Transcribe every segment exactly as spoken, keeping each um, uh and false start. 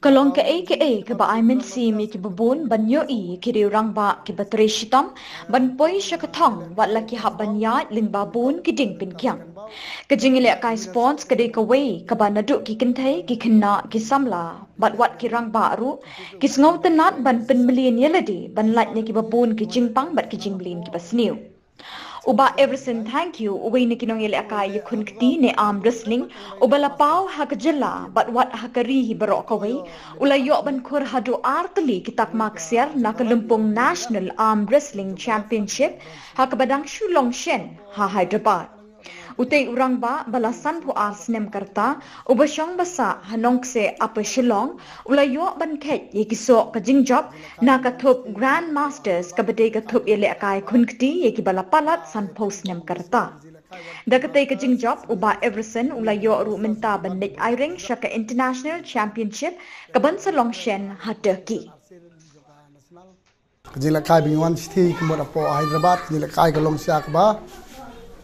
Ka long kaei kaei kaba ai mynsiem ïa kiba bun ban ïohi ïa ki riew rangbah kiba trei shitom ban poi sha ka thong wat la ki hap ban ïaid lyngba bun ki dieng pynkiang. Ka jingïalehkai sports ka dei kawei kaba naduh ki kynthei, ki khynnah, ki samla bad wat ki rangbah ruh ki sngewtynnad ban pynmlien ïa lade ban lait na kiba bun ki jingpang bad ki jingmlien kiba sniew. U Bah Everson Thangkhiew, uwei na ki nongïalehkai ïakhun kti ne arm wrestling uba la paw ha ka jylla bad wat ha ka ri hi baroh kawei, u la ïoh ban khur haduh ar tylli ki takma ksiar na ka lympung National Arm Wrestling Championship ha kaba dang shu long shen ha Hyderabad. Utei u rangbah ba la sanphew ar snem ka rta uba shong ba sah ha Nongkseh, Upper Shillong, u la ïoh ban kheit ïa ki soh ka jingjop na ka thup Grand Masters kaba dei ka thup ïalehkai khun kti ïa kiba la palat sanphew snem ka rta. Da katei ka jingjop u Bah Everson u la ïoh ruh mynta ban leit airing sha ka International Championship kaban sa long shen ha Turkey. Ka jinglehkai ba ngi wan shithi ka mut hapoh Hyderabad, ka jinglehkai ka long sha kaba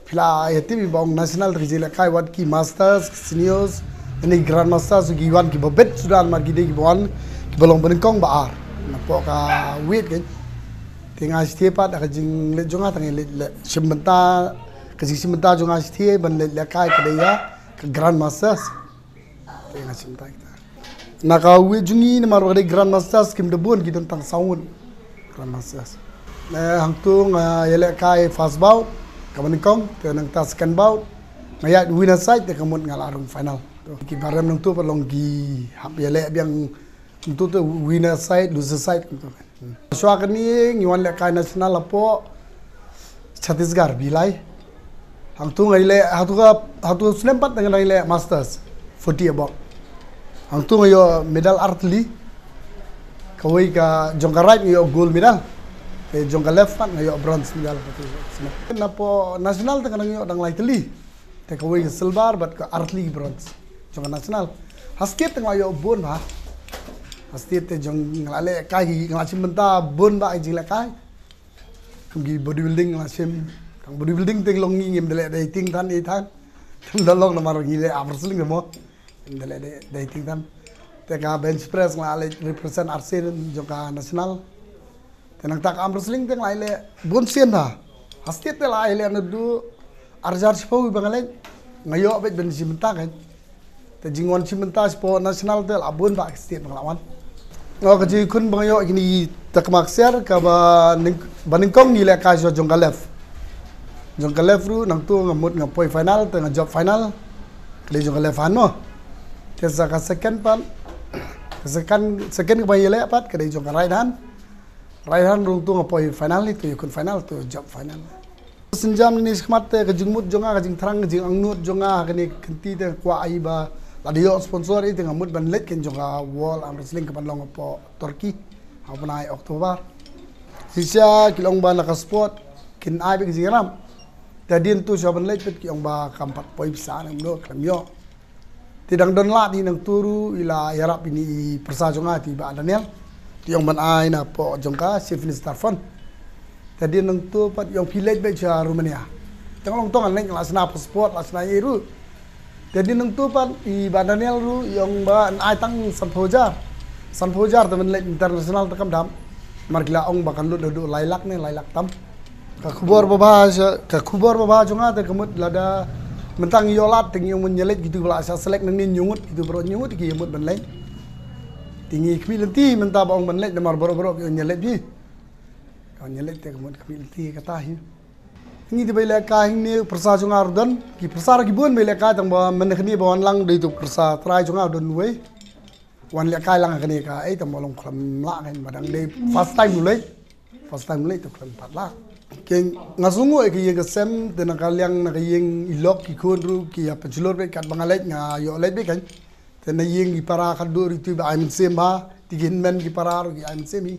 phi la ïa tip ba ong national, ka jinglehkai wat ki masters, ki seniors, ne grand masters, ki wan kiba bit suda, namar ki dei kiba wan kiba long ba nyngkong ba ar. Napoh ka weight kan. Te nga shithi pat ka jingleit jong nga tang leit leh shim bynta, ka jingshim bynta jong nga shithi ban leit lehkai ka dei ïa ka grand masters. Te nga shim bynta kita. Na ka weight jong ngi namar ba ka dei grand masters kim da bun, ki don tang saw ngut grand masters. Eh, hangtu nga ïalehkai first bout kaba nyngkong, te nangta second bout nga ïaid winner side, te ka mut nga la rung final. To, kiba rem nangtu pat long ki hap ïaleh biang nangtu, te winner side, loser side nangtu. Shuwa kane ngi wan lehkai national hapoh Chhattisgarh, Bhilai. Hangtu nga ïaleh, hangtu ka, hangtu snem pat nga ïaleh masters forty above. Hangtu nga ïoh medal ar tylli. Kawei ka jong ka right nga ïoh gold medal. Te jong ka left pat nga ïoh bronze medal. Napoh national te nga dang ïoh dang lai tylli. Te kawei ka silver bad ka ar tylli bronze jong ka national. Ha state te nga la ïoh bun bha. Ha state te jong nga la lehkai, nga la shim bynta bun bha ka jinglehkai. Kum ki bodybuilding nga la shim. Tang bodybuilding te long ngi ngim da leh dieting than, ei than. Ngim da long namar ngi leh arm wrestling mo. Ngim da leh dieting than. Te ka bench press nga la leh represent arsien jong ka national. Te nangta ka arm wrestling te nga la ïaleh bun sien ha. Ha state te la ïaleh naduh ar hajar shiphew ba nga leit. Nga ïoh beit ban shim bynta kan. Te jingwan shim bynta shapoh national te la bun bha ka state ba nga la wan. Nga ka jingkhun ba nga ïoh kine ki takma ksiar kaba nyng, ba nyngkong ngi lehkai sha jong ka left. Jong ka left ruh nangtu nga mut nga poi final te nga jop final. Ka dei jong ka left hand mo. Te sa ka second pat, ka second, second kaba ïaleh pat ka dei jong ka right hand. Right hand ruh tu nga poi final, tu ïakhun final, tu jop final. Synjam ne shakhmat te ka jingmut jong nga, ka jingthrang, ka jingangnud jong nga ha kane ka kynti te nga kwah ai ba lada ïoh sponsor ïa te nga mut ban leit kan jong ka World Arm Wrestling kaban long hapoh Turkey ha u bnai October. Shisha ki long ba na ka sport kin ai beit ka jingïarap. Te hadien tu shuwa ban leit pat ki ong ba kam pat poi pisa, ne kumno, khlem ïoh. Te dang don lad hi nangtu ruh i la ïarap ïa i pyrsa jong nga te i Bah Daniel. Te i ong ban ai napoh jong ka Chief Minister Fund. Te hadien nangtu pat i ong phi leit beit sha Romania. Te nga long tang ngan leit, nga la shna passport, la shna ei ei ruh. Te hadien nangtu pat i Bah Daniel ruh i ong ba yn ai tang sanphew hajar. Sanphew hajar te ban leit international te kam dam. Namar ki la ong ba kan lut haduh lai lak ne lai lak tam. Ka khubor ba bha sha, ka khubor ba bha jong nga te ka mut lada mynta ngi ïoh lad te ngi ong ban ïaleit, kito ba la shah select nangne hynñiew ngut, kito baroh hynñiew ngut ki ïa mut ban leit. Te ngi khmih lynti mynta ba ong ban leit namar baroh baroh ki ong ïaleit hi. Ka ong ïaleit te ka mut khmih lynti kata hi. Ngi te ba ïalehkai hangne, pyrsa jong nga ruh don, ki pyrsa ruh ki bun ba ïalehkai, tang ba mynne kane ba wan lang dei tu pyrsa trai jong nga ruh don uwei. Wan lehkai lang kane ka, ei, tang ba long khlem lah kan, ba dang dei first time u leit. First time u leit te khlem pat lah. Ke nga sngewnguh ïa ka ïing ka sem, te na ka liang na ka ïing i lok ki khun ruh ki ïa pynshlur beit katba nga leit, nga ïoh leit beit kan. Te na ïing i para khatduh ruh itu ba ai mynsiem bha, te ki hynmen ki para ruh ki ai mynsiem hi.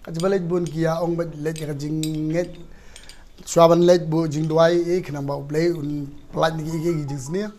Ka jingba leit bun ki ïa ong beit leit ïa ka jingngeit. Shuwa ban leit buh jingduwai, eh, khnang ba U Blei un pyllait na kiei kiei ki jingsniew.